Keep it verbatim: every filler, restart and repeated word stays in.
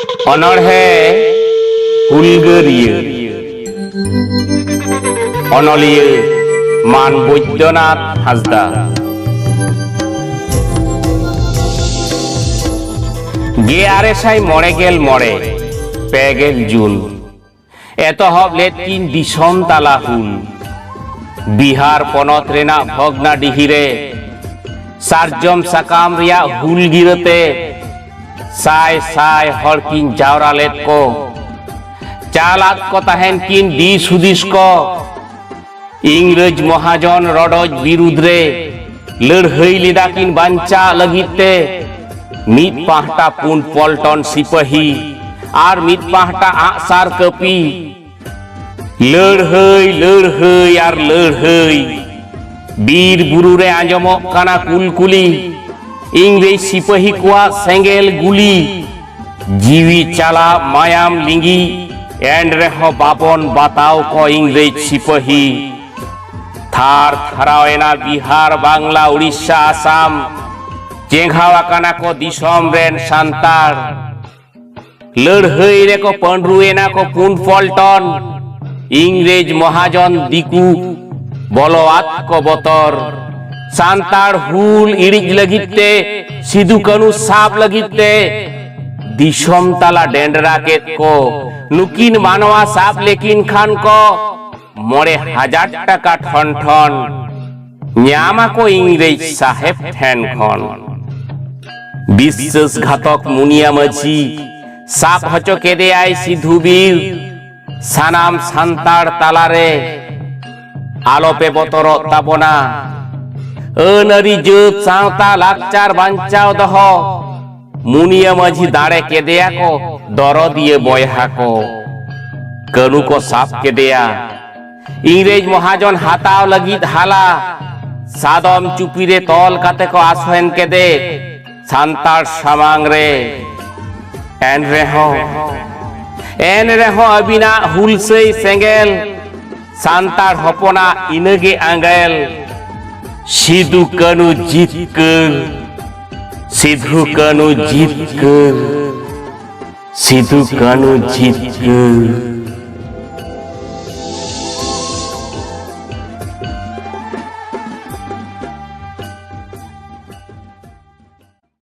ᱚᱱᱚᱬᱦᱮ ᱦᱩᱞᱜᱟᱹᱨᱤᱭᱟᱹ᱾ ᱚᱱᱚᱞᱤᱭᱟᱹ ᱢᱟᱱ ᱵᱳᱭᱫᱚᱱᱟᱛᱷ ᱦᱟᱸᱥᱫᱟ᱾ ᱜᱮᱞ ᱟᱨᱮ ᱥᱟᱭ ᱢᱚᱬᱮ ᱜᱮᱞ ᱢᱚᱬᱮ, ᱯᱮ ᱜᱮᱞ ᱡᱩᱱ᱾ ᱮᱛᱚᱦᱚᱵ ᱞᱮᱫ ᱠᱤᱱ ᱫᱤᱥᱚᱢ ᱛᱟᱞᱟ ᱦᱩᱞ᱾ ᱵᱤᱦᱟᱨ ᱯᱚᱱᱚᱛ ᱨᱮᱱᱟᱜ ᱵᱷᱚᱜᱽᱱᱟᱰᱤᱦᱤ ᱨᱮ ᱥᱟᱨᱡᱚᱢ ᱥᱟᱠᱟᱢ ᱨᱮᱭᱟᱜ ᱦᱩᱞ ᱜᱤᱨᱟᱹᱛᱮ ᱥᱟᱭ ᱥᱟᱭ ᱦᱚᱲ ᱠᱤᱱ ᱡᱟᱣᱨᱟ ᱞᱮᱫ ᱠᱚ᱾ ᱪᱟᱞᱟᱫ ᱠᱚ ᱛᱟᱦᱮᱱ ᱠᱤᱱ ᱫᱤᱥ ᱦᱩᱫᱤᱥ ᱠᱚ᱾ ᱤᱝᱨᱮᱡᱽ ᱢᱚᱦᱟᱡᱚᱱ ᱨᱚᱰᱚᱡ ᱵᱤᱨᱩᱫᱽ ᱨᱮ ᱞᱟᱹᱲᱦᱟᱹᱭ ᱞᱮᱫᱟ ᱠᱤᱱ ᱵᱟᱧᱪᱟᱜ ᱞᱟᱹᱜᱤᱫ ᱛᱮ᱾ ᱢᱤᱫ ᱯᱟᱦᱴᱟ ᱯᱩᱸᱰ ᱯᱚᱞᱴᱚᱱ ᱥᱤᱯᱟᱹᱦᱤ ᱟᱨ ᱢᱤᱫ ᱯᱟᱦᱴᱟ ᱟᱜᱼᱥᱟᱨ ᱠᱟᱹᱯᱤ᱾ ᱞᱟᱹᱲᱦᱟᱹᱭ, ᱞᱟᱹᱲᱦᱟᱹᱭ ᱟᱨ ᱞᱟᱹᱲᱦᱟᱹᱭ᱾ ᱵᱤᱨ ᱵᱩᱨᱩ ᱨᱮ ᱟᱸᱡᱚᱢᱚᱜ ᱠᱟᱱᱟ ᱠᱩᱞᱠᱩᱞᱤ, ᱤᱝᱨᱮᱡᱽ ᱥᱤᱯᱟᱹᱦᱤ ᱠᱚᱣᱟᱜ ᱥᱮᱸᱜᱮᱞ ᱜᱩᱞᱤ᱾ ᱡᱤᱣᱤ ᱪᱟᱞᱟᱜ ᱢᱟᱭᱟᱢ ᱞᱤᱸᱜᱤ, ᱮᱱ ᱨᱮᱦᱚᱸ ᱵᱟᱵᱚᱱ ᱵᱟᱛᱟᱣ ᱠᱚ ᱤᱝᱨᱮᱡᱽ ᱥᱤᱯᱟᱹᱦᱤ᱾ ᱛᱷᱟᱨ ᱛᱷᱟᱨᱟᱣ ᱮᱱᱟ ᱵᱤᱦᱟᱨ, ᱵᱟᱝᱞᱟ, ᱩᱲᱤᱥᱥᱟ, ᱟᱥᱟᱢ᱾ ᱪᱮᱸᱜᱷᱟᱣ ᱟᱠᱟᱱᱟ ᱠᱚ ᱫᱤᱥᱚᱢ ᱨᱮᱱ ᱥᱟᱱᱛᱟᱲ᱾ ᱞᱟᱹᱲᱦᱟᱹᱭ ᱨᱮᱠᱚ ᱯᱟᱹᱸᱰᱨᱩ ᱮᱱᱟ ᱠᱚ ᱯᱩᱸᱰ ᱯᱚᱞᱴᱚᱱ᱾ ᱤᱝᱨᱮᱡᱽ ᱢᱚᱦᱟᱡᱚᱱ ᱫᱤᱠᱩ ᱵᱚᱞᱚᱣᱟᱫ ᱠᱚ ᱵᱚᱛᱚᱨ᱾ ᱥᱟᱱᱛᱟᱲ ᱦᱩᱞ ᱤᱲᱤᱡ ᱞᱟᱹᱜᱤᱫ ᱛᱮ, ᱥᱤᱫᱩ ᱠᱟᱹᱱᱩ ᱥᱟᱵ ᱞᱟᱹᱜᱤᱫ ᱛᱮ, ᱫᱤᱥᱚᱢ ᱛᱟᱞᱟ ᱰᱮᱸᱰᱨᱟ ᱠᱮᱫ ᱠᱚ᱾ ᱱᱩᱠᱤᱱ ᱢᱟᱱᱣᱟ ᱥᱟᱵ ᱞᱮᱠᱤᱱ ᱠᱷᱟᱱ ᱠᱚ, ᱢᱚᱬᱮ ᱦᱟᱡᱟᱨ ᱴᱟᱠᱟ ᱴᱷᱚᱱ ᱴᱷᱚᱱ ᱧᱟᱢ ᱟᱠᱚ ᱤᱝᱨᱮᱡᱽ ᱥᱟᱦᱮᱵᱽ ᱴᱷᱮᱱ ᱠᱷᱚᱱ᱾ ᱵᱤᱥᱥᱟᱹᱥ ᱜᱷᱟᱛᱚᱠ ᱢᱩᱱᱤᱭᱟ ᱢᱟᱹᱡᱷᱤ ᱥᱟᱵ ᱦᱚᱪᱚ ᱠᱮᱫᱮᱭᱟᱭ ᱥᱤᱫᱷᱩ ᱵᱤᱨ᱾ ᱥᱟᱱᱟᱢ ᱥᱟᱱᱛᱟᱲ ᱛᱟᱞᱟᱨᱮ ᱟᱞᱚᱯᱮ ᱵᱚᱛᱚᱨᱚᱜ ᱛᱟᱵᱚᱱᱟ᱾ ᱟᱹᱱ ᱟᱹᱨᱤ ᱡᱟᱹᱛ ᱥᱟᱶᱛᱟ ᱞᱟᱠᱪᱟᱨ ᱵᱟᱧᱪᱟᱣ ᱫᱚᱦᱚ᱾ ᱢᱩᱱᱤᱭᱟᱹ ᱢᱟᱹᱡᱷᱤ ᱫᱟᱲᱮ ᱠᱮᱫᱮᱭᱟ ᱠᱚ ᱫᱚᱨᱚᱫᱤᱭᱟᱹ ᱵᱚᱭᱦᱟ ᱠᱚ᱾ ᱠᱟᱹᱱᱩ ᱠᱚ ᱥᱟᱵ ᱠᱮᱫᱮᱭᱟ᱾ ᱤᱝᱨᱮᱡᱽ ᱢᱚᱦᱟᱡᱚᱱ ᱦᱟᱛᱟᱣ ᱞᱟᱹᱜᱤᱫ ᱦᱟᱞᱟ᱾ ᱥᱟᱫᱚᱢ ᱪᱩᱯᱤ ᱨᱮ ᱛᱚᱞ ᱠᱟᱛᱮ ᱠᱚ ᱟᱥᱮᱱ ᱠᱮᱫᱮ ᱥᱟᱱᱛᱟᱲ ᱥᱟᱢᱟᱝ ᱨᱮ᱾ ᱮᱱ ᱨᱮᱦᱚᱸ, ᱮᱱ ᱨᱮᱦᱚᱸ ᱟᱹᱵᱤᱱᱟᱜ ᱦᱩᱞᱥᱟᱹᱭ ᱥᱮᱸᱜᱮᱞ ᱥᱟᱱᱛᱟᱲ ᱦᱚᱯᱚᱱᱟᱜ ᱤᱱᱟᱹᱜᱮ ᱟᱸᱜᱮᱞ᱾ ᱥᱤᱫᱩ ᱠᱟᱹᱱᱩ ᱡᱤᱛᱠᱟᱹᱨ, ᱥᱤᱫᱷᱩ ᱠᱟᱹᱱᱩ ᱡᱤᱛᱠᱟᱹᱨ᱾ ᱥᱤᱫᱩ ᱠᱟᱹᱱᱩ ᱡᱤᱛᱠᱟᱹᱨ᱾